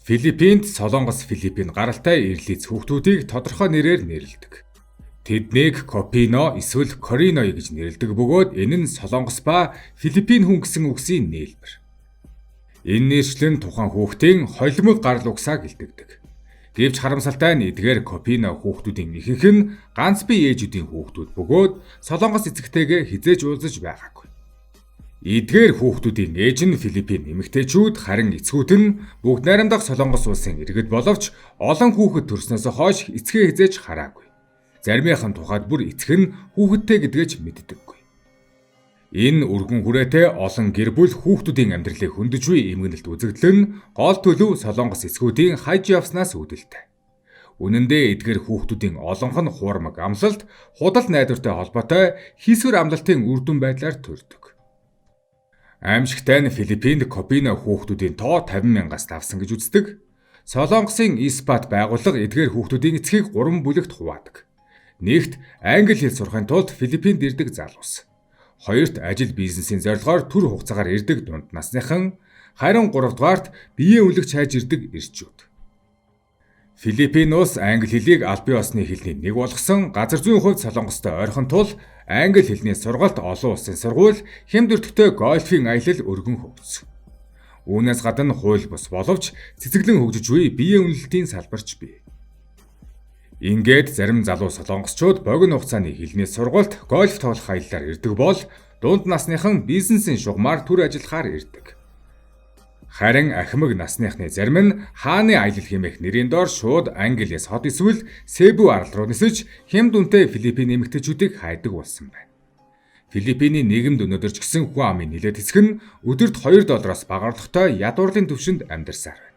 Филиппинд Солонгос Филиппин гаралтай ирлийц хүүхдүүдийг тодорхой нэрээр нэрлэдэг. Тэднийг Копино эсвэл Кориной гэж нэрлэдэг бөгөөд энэ нь Солонгос ба Филиппин хүн гэсэн үгсийн нийлбэр. Энэ нэршил нь тухайн хүүхдийн холимог гарал угсааг илтгэдэг. Гэвч харамсалтай нь эдгээр Копино хүүхдүүдийн ихэнх нь ганц бие ээжүүдийн хүүхдүүд бөгөөд Солонгос эцэгтэйгээ хэзээ ч уулзаж байгаагүй. Эдгээр хүүхдүүдийн ээж нь Филиппин эмэгтэйчүүд, харин эцгүүд нь бүгд найрамдах Солонгос улсын иргэд боловч олон хүүхэд төрснөөс хойш эцгээ хэзээ ч хараагүй. Заримынхын тухайд бүр эцэг нь хүүхэдтэй гэдгээ ч мэддэггүй. Энэ өргөн хүрээтэй олон гэр бүл хүүхдүүдийн амьдралыг хөндөж буй эмгэнэлт үзэгдэл нь гол төлөв Солонгос эцгүүдийн хайж явснаас үүдэлтэй. Үнэн дээр эдгээр хүүхдүүдийн олонх нь хуурмаг амлалт, худал найдвартай холбоотой хийсвэр амлалтын үр дүн байдлаар төрдөг. Аимшигтай нь Филиппинд Копино хүүхдүүдийн тоо 50 мянгаас давсан гэж үздэг. Солонгосын Испат байгууллага эдгээр хүүхдүүдийн эцгийг 3 бүлэгт хуваадаг. Нэгт англи хэл сурахын тулд Филиппинд ирдэг залуус. Хоёрт ажил бизнесийн зорилгоор түр хугацаагаар ирдэг дунд насныхан, харин гуравдугаарт биеэ үнэлэгч хайж ирдэг эрчүүд. Филиппин улс англи хэлийг албан ёсны хэлний нэг болгосон, газар зүйн хувьд Солонгостой ойрхон тул англи хэлний сургалт, олон улсын сургууль, хямд өртөгтэй гольфийн аялал өргөн хөгжсөн. Үүнээс гадна хууль бус боловч цэцэглэн хөгжиж буй биеэ үнэлэлтийн салбар ч бий. Ингээд зарим залуу солонгосчууд богино хугацааны хэлний сургалт, гольф тоглох аяллаар ирдэг бол дунд насныхан бизнесийн шугамаар төр ажиллахаар ирдэг. Харин ахимаг насныхны зарим нь хааны аялал хэмээх нэрийн доор шууд Англиас хот эсвэл Себу арал руу нисэж хямд үнэтэй Филиппин эмэгтэйчүүдийг хайдаг болсон байна. Филиппиний нийгэмд өнөөдөр ч гэсэн хүн амын нэлээд хэсэг нь өдөрт 2 доллароос бага орлоготой ядуурлын түвшинд амьдарсаар байна.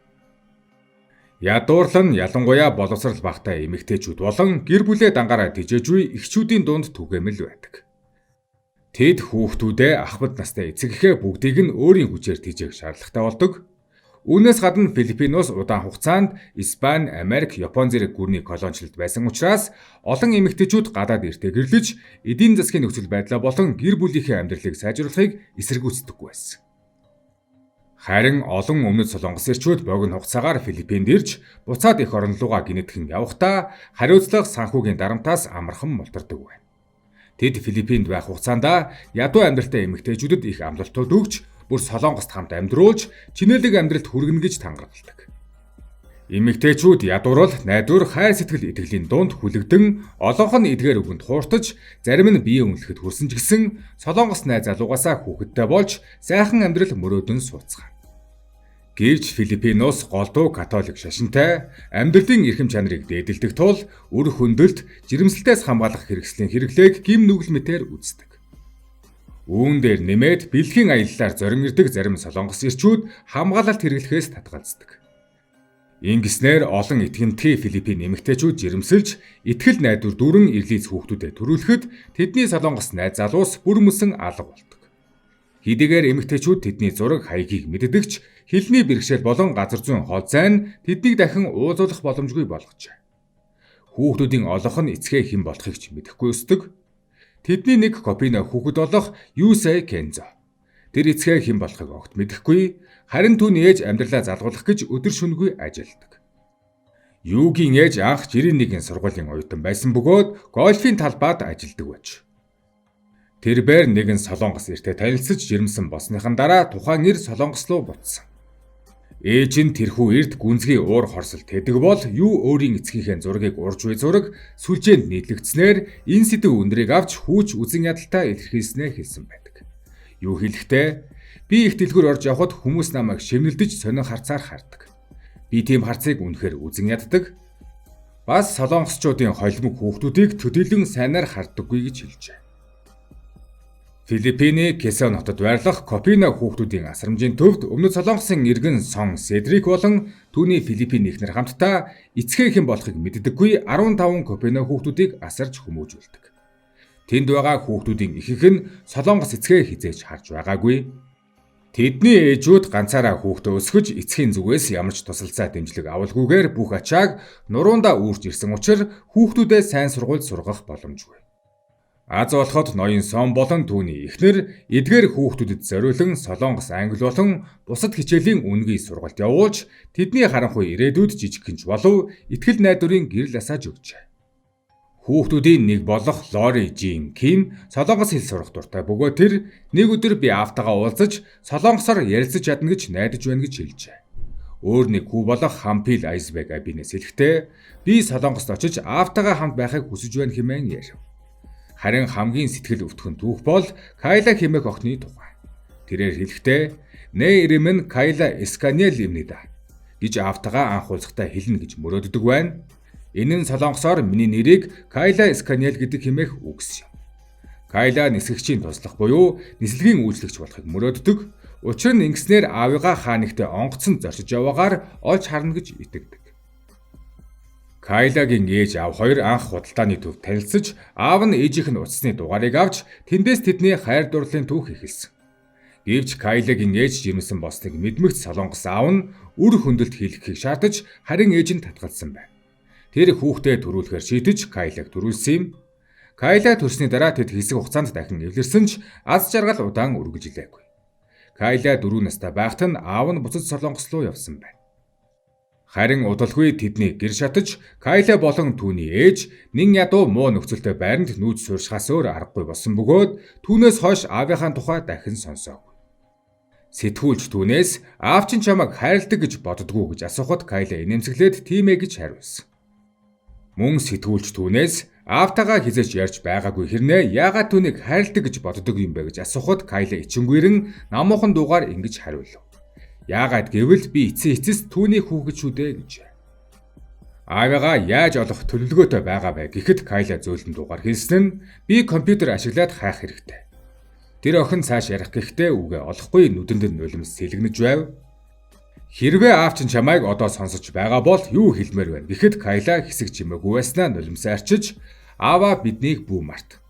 Ядуурлал нь ялангуяа боловсрол багатай эмэгтэйчүүд болон гэр бүлээ дангаараа тэжээж буй эхчүүдийн дунд түгээмэл байдаг. Тэд хүүхдүүдээ, ахмад настай эцэг эхээ бүгдийг нь өөрийн хүчээр тэжээх шаардлагатай болдог. Үүнээс гадна Филиппин улс удаан хугацаанд Испани, Америк, Япон зэрэг гүрний колоничлолд байсан учраас олон эмэгтэйчүүд гадаад эртээ гэрлэж эдийн засгийн нөхцөл байдлаа болон гэр бүлийнхээ амьдралыг сайжруулахыг эсэргүүцдэггүй байсан. Харин олон өмнөд Солонгос эрчүүд богино хугацаагаар Филиппинд ирж буцаад эх орон руугаа гэнэтхэн явахдаа хариуцлага санхүүгийн дарамтаас амархан мултардаг байна. Тэд Филиппинд байх хугацаанд ядуу амьдралтай эмэгтэйчүүдэд их амлалтууд өгч, бүр Солонгост хамт амьдруулж, чинээлэг амьдралд хүргэнэ гэж тангаргалдаг. Эмэгтэйчүүд ядуурал, найдвар, хайр сэтгэл итгэлийн дунд хүлэгдэн олонх нь эдгээр үгэнд хууртаж, зарим нь бие үнэлэхэд хүрсэн ч гэсэн Солонгос найз залуугаасаа хүүхэдтэй болж сайхан амьдрал мөрөөдөн сууцгаана. Гэвч Филиппин улс голдуу католик шашинтай, амьдралын эрхэм чанарыг дээдэлдэг тул үр хөндөлт, жирэмслэлтээс хамгаалах хэрэгслийн хэрэглээг гэм нүгэл мэтээр үздэг. Үүн дээр нэмээд бэлгийн аяллаар зорин ирдэг зарим солонгос эрчүүд хамгаалалт хэрэглэхээс татгалздаг. Ингэснээр олон итгэмтгий Филиппин эмэгтэйчүүд жирэмсэлж, итгэл найдвар дүүрэн ирлийц хүүхдүүдэд төрүүлэхэд тэдний солонгос найз залуус бүр мөсөн алга болдог. Хэдийгээр эмэгтэйчүүд тэдний зураг хаягийг мэддэг ч хэлний бэрхшээл болон газар зүйн хол зай нь тэднийг дахин уулзуулах боломжгүй болгожээ. Хүүхдүүдийн олонх нь эцгээ хэн болохыг ч мэдэхгүй өсдөг. Тэдний нэг Копино хүүхэд болох Юсай Кензо. Тэр эцгээ хэн болохыг огт мэдэхгүй, харин түүний ээж амьдралаа залгуулах гэж өдөр шөнөгүй ажилладаг. Югийн ээж анх 91 сургуулийн оюутан байсан бөгөөд гольфийн талбайд ажилладаг байж. Тэрбээр нэгэн солонгос эртэй танилцаж жирэмсэн болсныхан дараа тухайн эр Солонгос руу буцсан. Ээж нь тэрхүү эрд гүнзгий уур хорсол тэдэг бол юу өөрийн эцгийнхээ зургийг урж буй зураг сүлжээнд нийтлэгдсэнээр энэ сэдэв өндрийг авч хүү ч үзэн ядалтай илэрхийлснээ хэлсэн байдаг. Юу хэлэхдээ би их дэлгүүр орж явхад хүмүүс намайг шивнэлдэж сонин харцаар хардаг. Би тийм харцыг үнэхээр үзэн яддаг. Бас солонгосчуудын холимог хүүхдүүдийг төдийлөн сайнаар хардаггүй гэж хэлжээ. Филиппиний Кесон хотод байрлах Копино хүүхдүүдийн асрамжийн төвд өмнөд Солонгосын иргэн Сон Седрик болон түүний Филиппин эхнэр хамтдаа эцгээ хэн болохыг мэддэггүй 15 Копино хүүхдүүдийг асарч хүмүүжүүлдэг. Тэнд байгаа хүүхдүүдийн ихэнх нь Солонгос эцгээ хэзээ ч харж байгаагүй. Тэдний ээжүүд ганцаараа хүүхдээ өсгөж эцгийн зүгээс ямар ч тусалцаа дэмжлэг авалгүйгээр бүх ачааг нурундаа үүрч ирсэн учир хүүхдүүдээ сайн сургуульд сургах боломжгүй. Аз болоход ноён сон болон түүний эхнэр эдгээр хүүхдүүдэд зориулан Солонгос, англи болон бусад хичээлийн үнэгүй сургалт явуулж тэдний харанхуй ирээдүйд жижигхэн ч болов итгэл найдварын гэрэл асааж өгчээ. Хүүхдүүдийн нэг болох Лори Жин Ким Солонгос хэл сурах дуртай бөгөөд тэр нэг өдөр би аавтайгаа уулзаж Солонгосоор ярилцаж чадна гэж найдаж байна гэж хэлжээ. Өөр нэг хүү болох Хампил Айсбег Абинес хэлэхдээ би Солонгост очиж аавтайгаа хамт байхыг хүсэж байна хэмээн ярив. Харин хамгийн сэтгэл өвтгөн түүх бол Кайла хэмээх охины тухай. Тэрээр хэлэхдээ "Нэ ирэм нь Кайла Эсканел юмнida" гэж аавтайгаа анх уулзахдаа хэлнэ гэж мөрөөддөг байна. Энэ нь солонгосоор миний нэрийг Кайла Эсканел гэдэг хэмээх үгс юм. Кайла нисгэгчийн туслах буюу нислэгийн үйлчлэгч болохыг мөрөөддөг. Учир нь ингэснээр аавыгаа хаа нэгтээ онгоцонд зорчиж яваагаар олж харна гэж итгэдэг. Кайлагийн ээж аав хоёр анх худалдааны төвд танилцаж, аав нь ээжийнх нь утасны дугаарыг авч, тэндээс тэдний хайр дурлалын түүх эхэлсэн. Гэвч Кайлагийн ээж жирэмсэн болсныг мэдмэгц солонгос аав нь үр хөндөлт хийлгэхийг шаардаж, харин ээж нь татгалзсан байна. Тэр хүүхдээ төрүүлэхээр шийдэж Кайлаг төрүүлсэн юм. Кайла төрсний дараа тэд хэсэг хугацаанд дахин эвлэрсэн ч аз жаргал удаан үргэлжилээгүй. Кайла 4 настай байхад нь аав нь буцаж Солонгос руу явсан байна. Харин удалгүй тэдний гэр шатаж Кайла болон түүний ээж нэн ядуу муу нөхцөлтэй байранд нүүж суурьшихаас өөр аргагүй болсон бөгөөд түүнээс хойш аавынхаа тухай дахин сонсоогүй. Сэтгүүлч түүнээс аав чинь чамайг хайрладаг гэж боддгоо гэж асуухад Кайла инээмсэглээд тийм ээ гэж хариулсан. Мөн сэтгүүлч түүнээс аавтайгаа хэзээ ч ярьж байгаагүй хэрнээ яагаад түүнийг хайрладаг гэж боддог юм бэ гэж асуухад Кайла ичингүйрэн намуухан дуугаар ингэж хариулв. Яагаад гэвэл би эцсийн эцэс түүний хүүхэд шүү дээ гэж. Аавыгаа яаж олох төлөвлөгөөтэй байгаа вэ гэхэд Кайла зөөлөн дуугаар хэлсэн нь би компьютер ашиглаад хайх хэрэгтэй. Тэр охин цааш ярих гэхдээ үгээ олохгүй нүдэнд нь нулимс сэлгэнэж байв. Хэрвээ аав чинь чамайг одоо сонсож байгаа бол юу хэлмээр байна гэхэд Кайла хэсэг чимээгүй байснаа нулимсаа арчиж ааваа биднийг бүү март.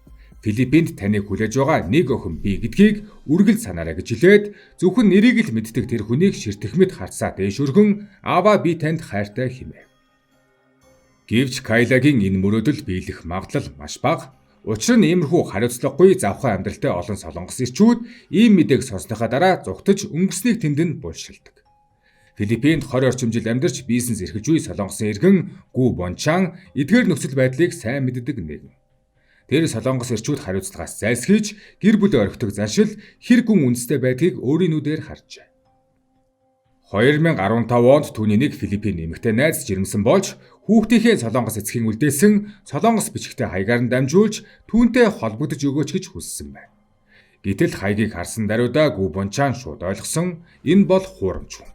Филиппинд таныг хүлээж байгаа нэг охин би гэдгийг үргэлж санаарай гэж хэлээд зөвхөн нэрийг л мэддэг тэр хүнийг ширтэх мэт харцаа дээш өргөн ааваа би танд хайртай хэмээв. Гэвч Кайлагийн энэ мөрөөдөл биелэх магадлал маш бага. Учир нь иймэрхүү хариуцлагагүй завхан амьдралтай олон солонгос эрчүүд ийм мэдээг сонссоныхаа дараа зугтаж өнгөрснийг тэнд нь булшилдаг. Филиппинд 20 орчим жил амьдарч бизнес эрхэлж буй солонгосын иргэн Гү Бончан эдгээр нөхцөл байдлыг сайн мэддэг нэгэн. Тэр солонгос эрчүүд хариуцлагаас зайлсхийж гэр бүлээ орхидог заншил хэр гүн үндэстэй байдгийг өөрийн нүдээр харжээ. 2015 онд түүний нэг Филиппин эмэгтэй найз жирэмсэн болж хүүхдийнхээ солонгос эцгийн үлдээсэн солонгос бичгтэй хаягаар нь дамжуулж түүнтэй холбогдож өгөөч гэж хүссэн байна. Гэтэл хаягийг харсан даруйдаа Гү Бончан шууд ойлгосон энэ бол хуурамч хүн.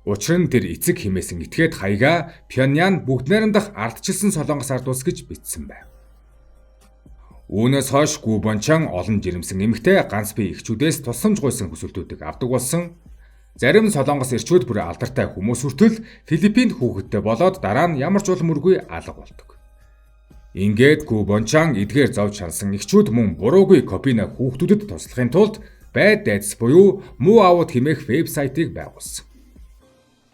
Учир нь тэр эцэг хэмээсэн этгээд хаягаа Пхёньян бүгд найрамдах ардчилсан солонгос ард улс гэж бичсэн байв. Үүнээс хойш Гү Бончан олон жирэмсэн эмэгтэй ганц бие эхчүүдээс тусламж гуйсан хүсэлтүүдийг авдаг болсон. Зарим солонгос эрчүүд бүр алдартай хүмүүс хүртэл Филиппинд хүүхэдтэй болоод дараа нь ямар ч улам үргүй алга болдог. Ингээд Гү Бончан эдгээр зовж шансан эхчүүд мөн буруугүй копино хүүхдүүдэд туслахын тулд Bad Dads буюу муу аауд хэмээх вебсайтыг байгуулсан.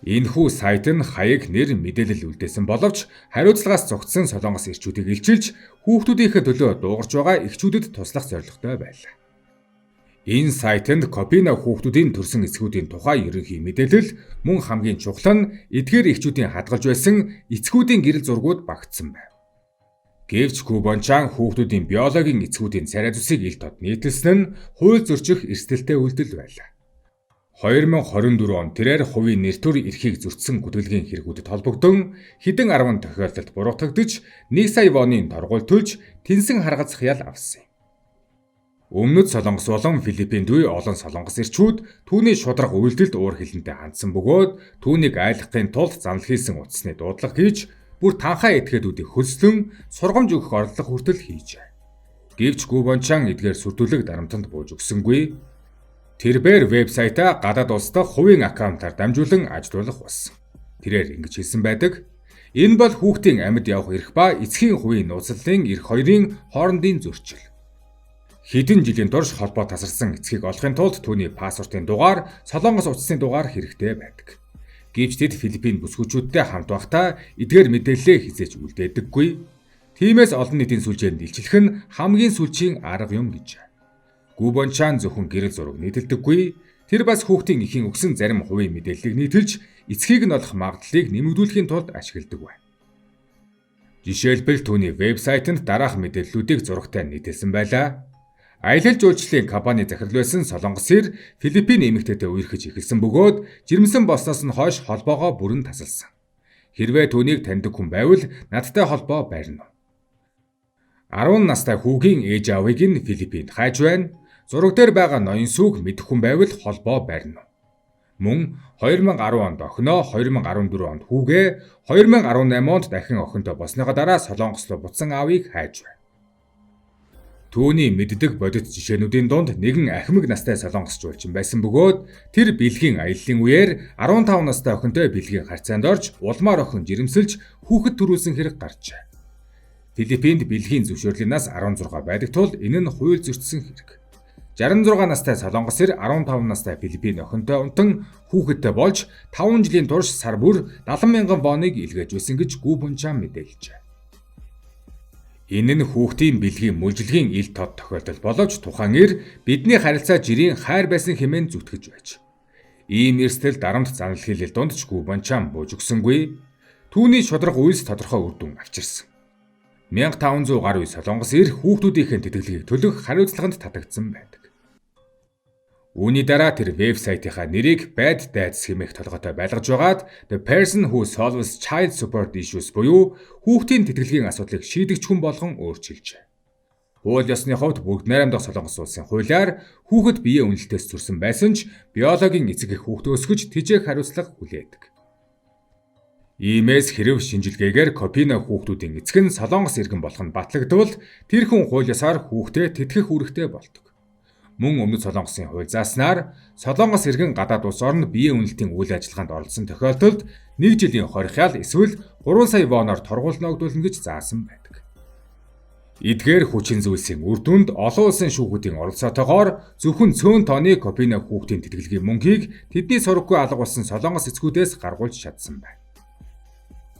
Энэхүү сайт нь хаяг нэр мэдээлэл үлдээсэн боловч хариуцлагаас зугтсан солонгос эрчүүдийг илчилж хүүхдүүдийнхээ төлөө дуугарч байгаа эхчүүдэд туслах зорилготой байлаа. Энэ сайтанд копино хүүхдүүдийн төрсөн эцгүүдийн тухай ерөнхий мэдээлэл мөн хамгийн чухал нь эдгээр эхчүүдийн хадгалж байсан эцгүүдийн гэрэл зургууд багтсан байв. Гэвч Гү Бончан хүүхдүүдийн биологийн эцгүүдийн царай зүсийг ил тод нийтэлсэн нь хууль зөрчих эрсдэлтэй үйлдэл байлаа. 2024 он тэрээр хувийн нэр төр эрхийг зөрчсөн гүтгэлгийн хэрэгүүдэд холбогдон хэдэн арван тохиолдолд буруутгагдаж 1 сая вонын торгууль төлж тэнсэн харгацах ял авсан юм. Өмнөд Солонгос болон Филиппинд үе олон солонгос эрчүүд түүний шударга үйлдэлд уур хилэнтэй хандсан бөгөөд түүнийг айлгахын тулд занал хийсэн утасны дуудлага хийж бүр танхаа этгээдүүдийг хөлслөн сургамж өгөх орлого хүртэл хийжээ. Гэвч Гү Бончан эдгээр сүрдүүлэг дарамтанд бууж өгсөнгүй. Тэрбээр вебсайтаа гадаад улс дахь хувийн аккаунтаар дамжуулан ажилуулах болсон. Тэрээр ингэж хэлсэн байдаг. Энэ бол хүүхдийн амьд явах эрх ба эцгийн хувийн нууцлалын эрх хоёрын хоорондын зөрчил. Хэдэн жилийн турш холбоо тасарсан эцгийг олохын тулд түүний паспортын дугаар, солонгос утасны дугаар хэрэгтэй байдаг. Гэвч тэд Филиппин бүсгүүчүүдтэй хамт байхдаа эдгээр мэдээллээ хэзээ ч үлдээдэггүй. Тиймээс олон нийтийн сүлжээнд илчлэх нь хамгийн сүүлчийн арга юм гэж. Гү Бончан зөвхөн гэрэл зураг нийтэлдэггүй. Тэр бас хүүхдийн эхийн өгсөн зарим хувийн мэдээллийг нийтэлж эцгийг нь олох магадлалыг нэмэгдүүлэхийн тулд ашигладаг байна. Жишээлбэл, түүний вебсайтанд дараах мэдээллүүдийг зурагтай нийтэлсэн байлаа. Аялал жуулчлалын компани захирал байсан Солонгос эр Филиппин эмэгтэйтэй үерхэж эхэлсэн бөгөөд жирэмсэн болсноос нь хойш холбоогоо бүрэн тасалсан. Хэрвээ түүнийг таньдаг хүн байвал надтай холбоо барина. 10 настай хүүгийн ээж аавыг нь Филиппинд хайж байна. Зураг дээр байгаа ноён сүүг мэдэх хүн байвал холбоо барина. Мөн 2010 онд охиноо, 2014 онд хүүгээ, 2018 онд дахин охинтой болсныхоо дараа Солонгос руу буцсан аавыг хайж байна. Түүний мэддэг бодит жишээнүүдийн дунд нэгэн ахимаг настай солонгос жуулчин байсан бөгөөд тэр бэлгийн аяллын үеэр 15 настай охинтой бэлгийн харьцаанд орж, улмаар охин жирэмсэлж, хүүхэд төрүүлсэн хэрэг гарчээ. Филиппинд бэлгийн зөвшөөрлийн нас 16 байдаг тул энэ нь хууль зөрчсөн хэрэг. 66 настай солонгос эр 15 настай Филиппин охинтой унтан, хүүхэдтэй болж, 5 жилийн турш сар бүр 70 мянган воныг илгээж байсан гэж Гү Бунчан мэдээлжээ. Энэ нь хүүхдийн бэлгийн мүлжлэгийн ил тод тохиолдол боловч тухайн эр бидний харилцаа жирийн хайр байсан хэмээн зүтгэж байж. Ийм эрсдэл дарамт занал хийлэл дунд ч Гү Бунчан бууж өгсөнгүй. Түүний шударга үйлс тодорхой үр дүн авчирсан. 1500 гаруй солонгос эр хүүхдүүдийнхээ тэтгэлгийг төлөх хариуцлаганд татагдсан байдаг. Үүний дараа тэр вебсайтынхаа нэрийг Bad Dads хэмээх толгойтой байлгаж байгаад The Person Who Solves Child Support Issues буюу хүүхдийн тэтгэлгийн асуудлыг шийдэгч хүн болгон өөрчилжээ. Хууль ёсны хувьд Бүгд Найрамдах Солонгос улсын хуулиар хүүхэд биеэ үнэлэлтээс төрсөн байсан ч биологийн эцэг эх хүүхдээ өсгөж тэжээх хариуцлага хүлээдэг. Иймээс хэрэв шинжилгээгээр Копино хүүхдүүдийн эцэг нь Солонгос иргэн болох нь батлагдвал тэр хүн хууль ёсоор хүүхдээ тэтгэх үүрэгтэй болдог. Мөн Өмнөд Солонгосын хууль зааснаар Солонгос иргэн гадаад улс оронд биеэ үнэлэлтийн үйл ажиллагаанд оролцсон тохиолдолд 1 жилийн хорих ял эсвэл 3 сая воноор торгуул ногдуулна гэж заасан байдаг. Эдгээр хүчин зүйлсийн үр дүнд олон улсын шүүхүүдийн оролцоотойгоор зөвхөн цөөн тооны Копино хүүхдийн тэтгэлгийн мөнгийг тэдний сураггүй алга болсон Солонгос эцгүүдээс гаргуулж чадсан байна.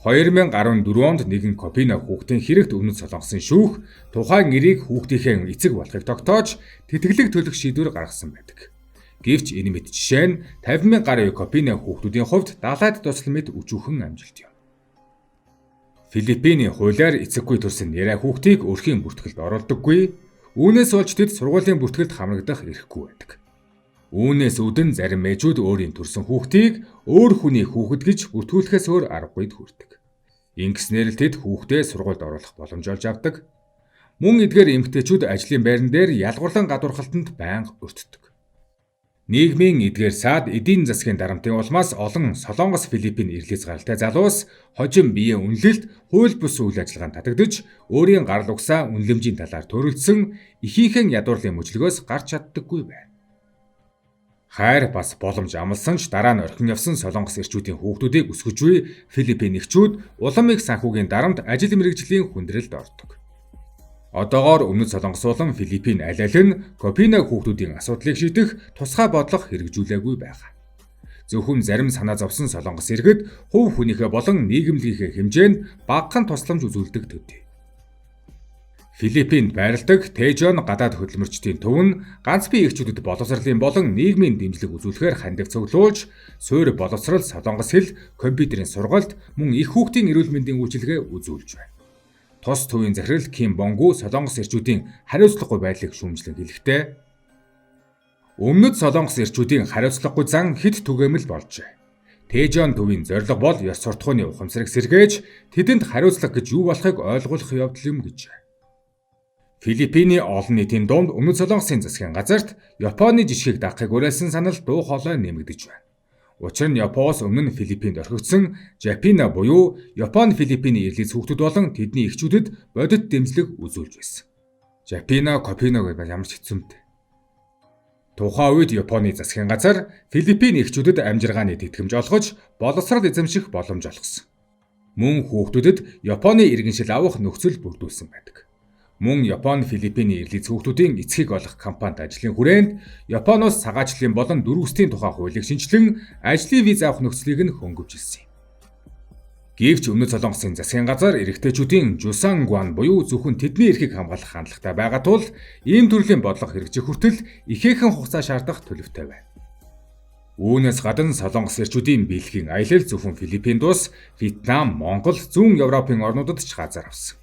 2014 онд нэгэн Копино хүүхдийн хэрэгт Өмнөд Солонгосын шүүх тухайн эрийг хүүхдийнхээ эцэг болохыг тогтоож, тэтгэлэг төлөх шийдвэр гаргасан байдаг. Гэвч энэ мэт жишээ нь 50 мянга гаруй Копино хүүхдүүдийн хувьд далайд туслан мэт өчүүхэн амжилт юм. Филиппиний хуулиар эцэггүй төрсөн нярай хүүхдийг өрхийн бүртгэлд оруулдаггүй. Үүнээс болж тэд сургуулийн бүртгэлд хамрагдах эрхгүй байдаг. Үүнээс үүдэн зарим ээжүүд өөрийн төрсөн хүүхдийг өөр хүний хүүхэд гэж бүртгүүлэхээс өөр аргагүйд хүрдэг. Ингэснээр л тэд хүүхдээ сургуульд оруулах боломж олж авдаг. Мөн эдгээр эмэгтэйчүүд ажлын байран дээр ялгуурлан гадуурхалтанд байнга өртдөг. Нийгмийн эдгээр саад эдийн засгийн дарамтын улмаас олон Солонгос, Филиппин эрлийз гаралтай залуус хожим биеэ үнэлэлт, хууль бус үйл ажиллагаанд татагдаж, өөрийн гарал угсаа үнэлэмжийн талаар төрөлдсөн ихийнхээ ядуурлын мөжлөгөөс гарч чаддаггүй байна. Хайр бас боломж амласан ч дараа нь орхин явсан Солонгос эрчүүдийн хүүхдүүдийг өсгөж буй Филиппин эгчүүд улам их санхүүгийн дарамт, ажил мэргэжлийн хүндрэлд ордог. Одоогоор Өмнөд Солонгос болон Филиппин аль аль нь Копино хүүхдүүдийн асуудлыг шийдэх тусгай бодлого хэрэгжүүлээгүй байгаа. Зөвхөн зарим санаа зовсон Солонгос иргэд хувь хүнийхээ болон нийгэмлэгийнхээ хэмжээнд багахан тусламж үзүүлдэг төдий. Филиппинд байрладаг Тэжон гадаад хөдөлмөрчдийн төв нь ганц бие эгчүүдэд боловсролын болон нийгмийн дэмжлэг үзүүлэхээр хандив цуглуулж, суурь боловсрол, солонгос хэл, компьютерийн сургалт, мөн эх хүүхдийн эрүүл мэндийн үйлчилгээ үзүүлж байна. Тус төвийн захирал Ким Бонгу солонгос эрчүүдийн хариуцлагагүй байдлыг шүүмжлэн хэлэхдээ Өмнөд Солонгос эрчүүдийн хариуцлагагүй зан хэт түгээмэл болжээ. Тэжон төвийн зорилго бол ёс суртахууны ухамсарыг сэргээж, тэдэнд хариуцлага гэж юу болохыг ойлгуулах явдал юм гэжээ. Филиппиний олон нийтийн дунд Өмнөд Солонгосын засгийн газарт Японы жишгийг дагахыг уриалсан санал дуу хоолой нэмэгдэж байна. Учир нь Японоос өмнө нь Филиппинд орхигдсон Жапина буюу Япон Филиппиний эрлийз хүүхдүүд болон тэдний эгчүүдэд бодит дэмжлэг үзүүлж байсан. Жапина, Копино гэж ямар ч хэцүүмтэй. Тухайн үед Японы засгийн газар Филиппин эгчүүдэд амьжиргааны тэтгэмж олгож, боловсрол эзэмших боломж олгосон. Мөн хүүхдүүдэд Японы иргэншил авах нөхцөл бүрдүүлсэн байдаг. Мөн Япон Филиппиний эрлийз хүүхдүүдийн эцгийг олох компанид ажлын хүрээнд Японоос цагаачлалын болон дөрвөстийн тухай хуулийг шинэчлэн ажлын виз авах нөхцөлийг нь хөнгөвжилсэн юм. Гэвч Өмнөд Солонгосын засгийн газар эрэгтэйчүүдийн Жусангван буюу зөвхөн тэдний эрхийг хамгаалах хандлагатай байгаа тул ийм төрлийн бодлого хэрэгжих хүртэл ихээхэн хугацаа шаардах төлөвтэй байна. Үүнээс гадна Солонгос эрчүүдийн бэлгийн аялал зөвхөн Филиппинд бус, Вьетнам, Монгол, Зүүн Европын орнуудад ч газар авсан.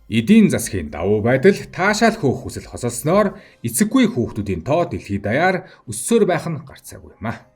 Эдийн засгийн давуу байдал, таашаал хөөх хүсэл хосолсноор эцэггүй хүүхдүүдийн тоо дэлхий даяар өссөөр байх нь гарцаагүй юм аа.